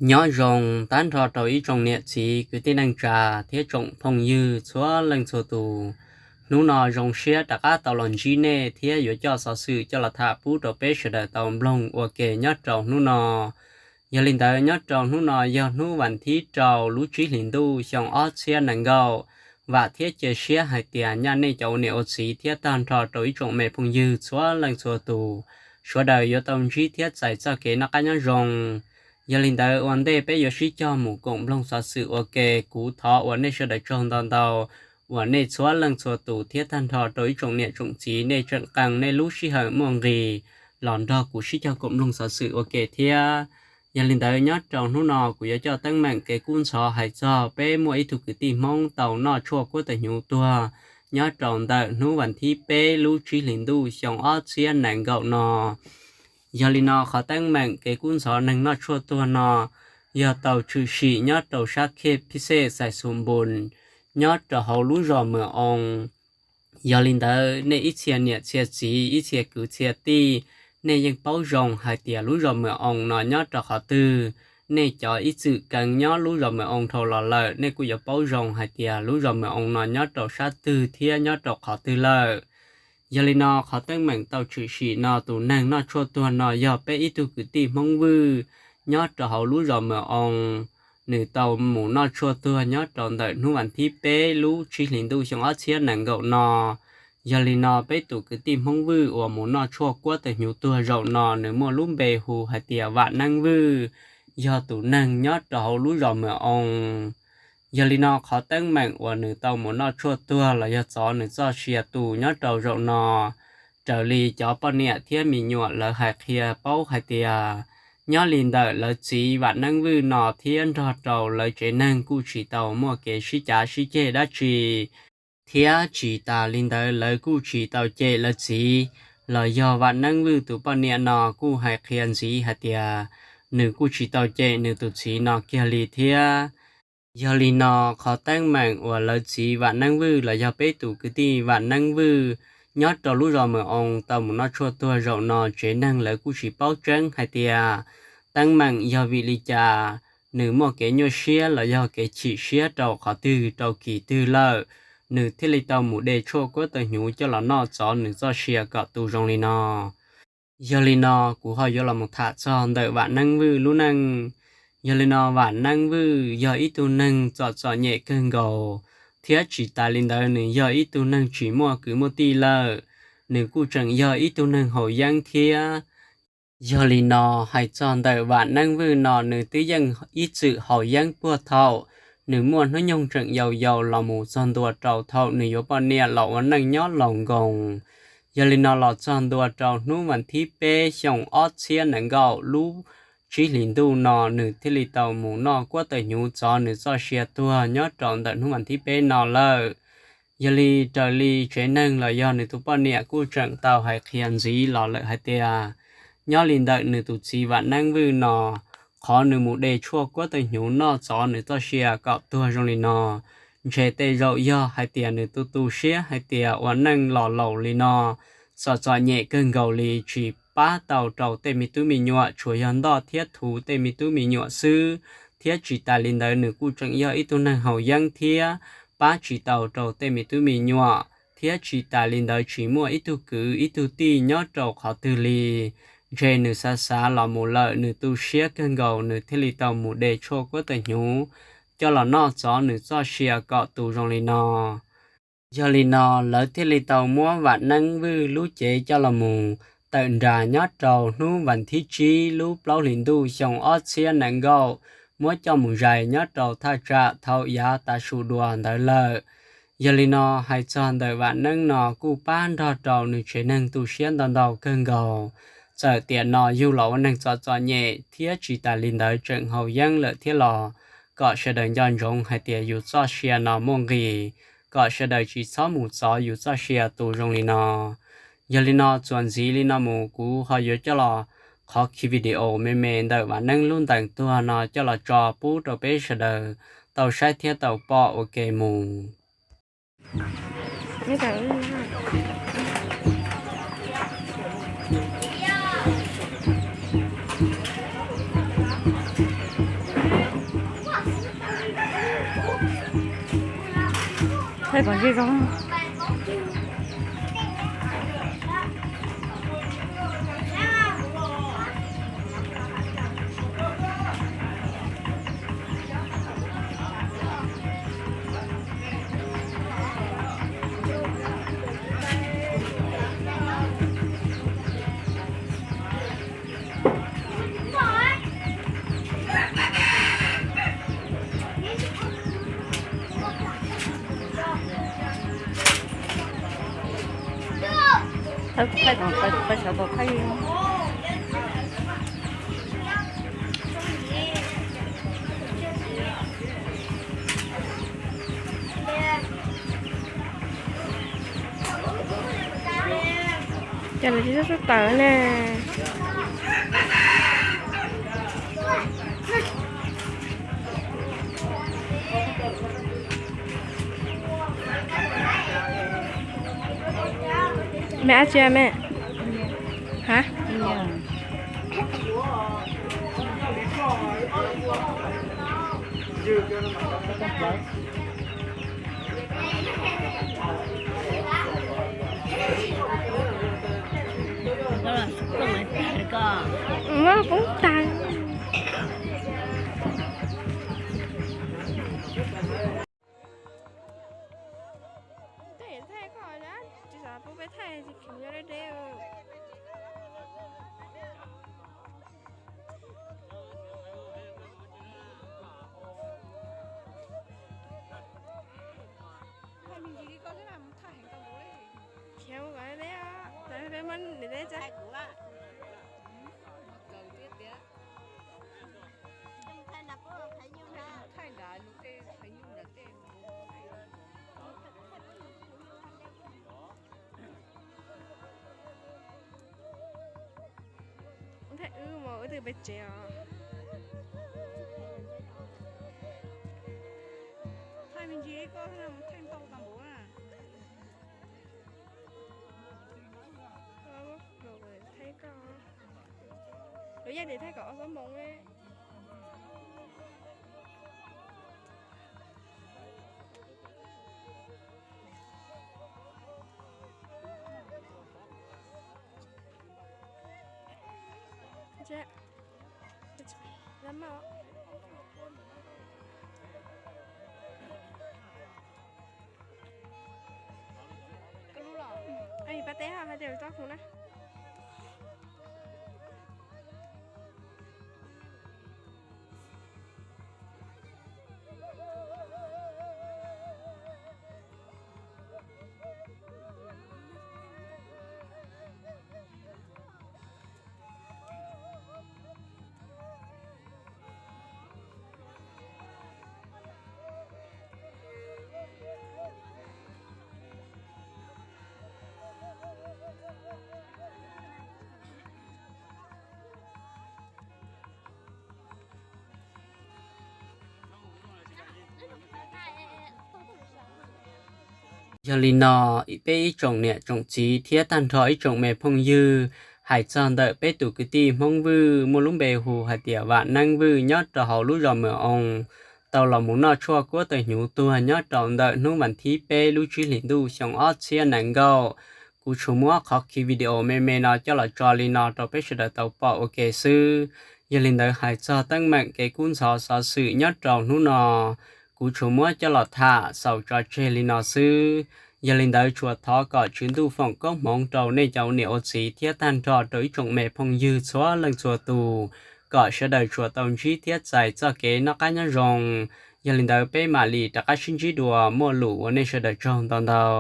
Nyob zoo tag nrho rau ib tsoom niam txiv kwv tij neej tsa thiab tsoom phooj ywg txhua leej txhua tus. Hnub no zoo siab rov qab tau los ntsib nej thiab yuav coj xov xwm coj los tham pub rau peb sawv daws tau mloog ua ke nyob rau hnub no. Yog li ntawd nyob rau hnub no yog hnub vas thib rau lub tsib hlis ntuj xyoo ob txhiab nees nkaum. Vam thiab cia siab hais tias nyaj nej cov ua niam ua txiv thiab tag nrho rau ib tsoom me phooj ywg txhua leej txhua tus, sawv daws yuav tau ntsib thiab txais txoj kev noj qab nyob zoo. Yog li ntawd ua ntej peb yuav sib cog mus koom mloog xov xwm ua ke, kuv thov ua nej sawv daws tsaug ntau ntau uas nej txhua leej txhua tus thiab tag nrho rau ib tsoom niam tsoom txiv nej tseem qee nej lub sij hawm muaj nqis los nrog kuv sib cog koom mloog xov xwm ua ke thiab. Yog li ntawd nyob rau hnub no kuv yuav coj teeb meem kev kub ntxhov hais txog peb muaj ib tug kwv tij Hmoob tau noj tshuaj kuab tawg hnyuv tuag nyob rau ntawm hnub vas thib peb lub tsib hlis ntuj xyoo ob txhiab nees nkaum no. Yog li no qhov teeb meem kev kub ntxhov neeg noj tshuaj tuag no yog tau tshwm sim nyob rau sab khej Phij Xej Xais Xus Npus nyob rau hauv lub zos Mws Oo. Yog li ntawd nej ib txhia niam txhia txiv ib txhia kwv txhia tij, nej yeej paub zoo hais tias lub zos Mws Oo no nyob rau qhov twg. Nej cov ib txwm keev nyob lub zos Mws Oo dhau los lawm nej kuj yuav paub zoo hais tias lub zos Mws Oo no nyob rau sab twg thiab nyob rau qhov twg lawm. Yog li no qhov teeb meem tau tshwm sim no tus neeg noj tshuaj tuag no yog peb ib tug kwv tij Hmoob Vwj nyob rau hauv lub zos Mws Oo. Nws tau mus noj tshuaj tuag nyob rau ntawm hnub vas thib peb lub tsib hlis ntuj xyoo ob txhiab nees nkaum no. Yog li no peb tus kwv tij Hmoob Vwj uas mus noj tshuaj kuab tawg hnyuv tuag zaum no nws muaj lub npe hu hais tias Vam Neeb Vwj, yog tus neeg nyob rau hauv lub zos Mws Oo. Yog li no qhov teeb meem uas nws tau mus noj tshuaj tuag los yog txov nws txoj sia tu nyob rau zaum no, raws li cov poj niam thiab me nyuam lawv hais qhia paub hais tias, nyob li ntawm lawv txiv Vam Neeb Vwj no thiab nrog rau lawv tsev neeg kuj tsis tau muaj kev sib cav sib ceg dab tsi, thiab tsis tas li ntawd lawv kuj tsis tau cem lawv txiv los yog Vam Neeb Vwj tus poj niam no kuj hais qhia ntxiv hais tias, nws kuj tsis tau cem nws tus txiv no kiag li thiab. Yog li no qhov teeb meem uas lawv txiv Vam Neeb Vwj los yog peb tus kwv tij Vam Neeb Vwj nyob rau lub zos Mws Oo tau mus noj tshuaj tuag zaum no tsev neeg lawv kuj tsis paub tseeb hais tias, teeb meem yog vim li cas, nws muaj kev nyuaj siab los yog kev chim siab rau qhov twg rau kis twg lawm, nws thiaj li tau mus de tshuaj kuab tawg hnyuv coj los noj txov nws txoj sia kom tu zoo li no. Yog li no kuv ho yuav los mus tham txog ntawm Vam Neeb Vwj lub neej. Yog li no Vam Neeb Vwj yog ib tug neeg txom txom nyem kawg nkaus, thiab tsis tas li ntawd nws yog ib tug neeg tsis muaj kwv muaj tij lawm, nws kuj tseem yog ib tug neeg haus yeeb thiab. Yog li no hais txog ntawm Vam Neeb Vwj no nws twb yeej ib txwm haus yeeb puag thaum nws muaj hnub nyoog tseem yau yau los mus txog ntua rau thaum nws yuav poj niam los ua neej nyob laus nkoos. Yog li no los txog ntua rau hnub vas thib peb xyoo ob txhiab nees nkaum lub tsib hlis ntuj no nws thiaj li tau mus noj kuab tawg hnyuv txov nws txoj sia tuag nyob rau ntawm hnub vas thib peb no lawm. Yog li raws li tsev neeg los yog nws tus poj niam kuj tseem tau hais qhia ntxiv los lawm hais tias, nyob li ntawm nws tus txiv Vam Neeb Vwj no, qhov nws mus de tshuaj kuab tawg hnyuv noj txov nws txoj sia kom tuag zoo li no, ntshe tej zaum yog hais tias nws tu tu siab hais tias ua neej los laus li no, txom txom nyem kawg nkaus li tsis pab tau rau tej me tub me nyuam, tsuas yog ntoj thiab thuv tej me tub me nyuam xwb, thiab tsis tas li ntawd nws kuj tseem yog ib tug neeg haus yeeb thiab pab tsis tau rau tej me tub me nyuam, thiab tsis tas li ntawd tsis muaj ib tug kwv ib tug tij nyob rau qhov twg li. Ntshe nws xav xav los mus lawm nws tu siab kawg nkaus nws thiaj li tau mus de tshuaj kuab tawg hnyuv coj los noj txov nws txoj sia kom tu zoo li no. Yog li no lawv thiaj li tau muab Vam Neeb Vwj lub cev coj los mus tawm nras nyob rau hnub vas thib tsib lub plaub hlis ntuj xyoo ob txhiab nees nkaum, muab coj mus zais nyob rau thaj tsam thaum yav tav su dua ntawd lawm. Yog li no hais txog ntawm Vam Neeb no kuj pab nrog rau nws tsev neeg tu siab ntau ntau kawg nkaus. Txawm tiam no yug los ua neeg txom txom nyem thiab tsis tas li ntawd tseem haus yeeb lawm thiab los kom sawv daws nco ntsoov hais tias yus txoj sia no muaj nqis, kom sawv daws tsis txhob mus txov yus txoj sia tu zoo li no. Yog li no txuas ntxiv li no mus kuv ho yuav coj los qhov ki video me me ntawm Vam Neeb lub ntees tuag no coj los tso pub rau peb sawv daws tau saib thiab tau pom ua ke mus. Kom ntse zoo. Thaij, thaij, thaij, thaij sawv daws thaij. Cas lawv tsis txhob tawm ne? Mẹ ăn chưa mẹ? Hả? Poob tag. Thaij koj na, tsis xav pub peb thaij tsis kheev nyob deb deb. Khiav mus kom deb, peb muab niam teb tsa. Thaij wb mas wb twb pem tsev os. Thaij me ntsis koj, thaij ntau tag npaum na. Thaij koj, lawv yaj tias thaij kom ob xuab moos ne. Pab teb hais tias txob hmoov na. Yog li no, peb ib tsoom niam tsoom txiv thiab tag nrho ib tsoom me phooj ywg, hais txog ntawm peb tus kwv tij Hmoob Vwj muaj lub npe hu hais tias Vam Neeb Vwj nyob rau hauv lub zos Mws Oo, tau los mus noj tshuaj kuab tawg hnyuv tuag nyob rau ntawm hnub vas thib peb lub tsib hlis ntuj xyoo ob txhiab nees nkaum. Kuv tsuas muab qhov khi video me me no coj los tso li no rau peb sawv daws tau pom ua ke xwb. Yog li ntawd hais txog teeb meem kev kub ntxhov xov xwm nyob rau hnub no, kuv tsuas muab coj los tham xaus tso tseg li no xwb. Yog li ntawd tsuas thov kom Tswv Ntuj foom koob hmoov rau nej cov niam ua txiv thiab tag nrho rau ib tsoom me phooj ywg txhua leej txhua tus, kom sawv daws tsuas tau ntsib thiab txais txoj kev noj qab nyob zoo. Yog li ntawd peb mam li rov qab sib ntsib dua, muaj lus ua nej sawv daws tsaug ntau ntau.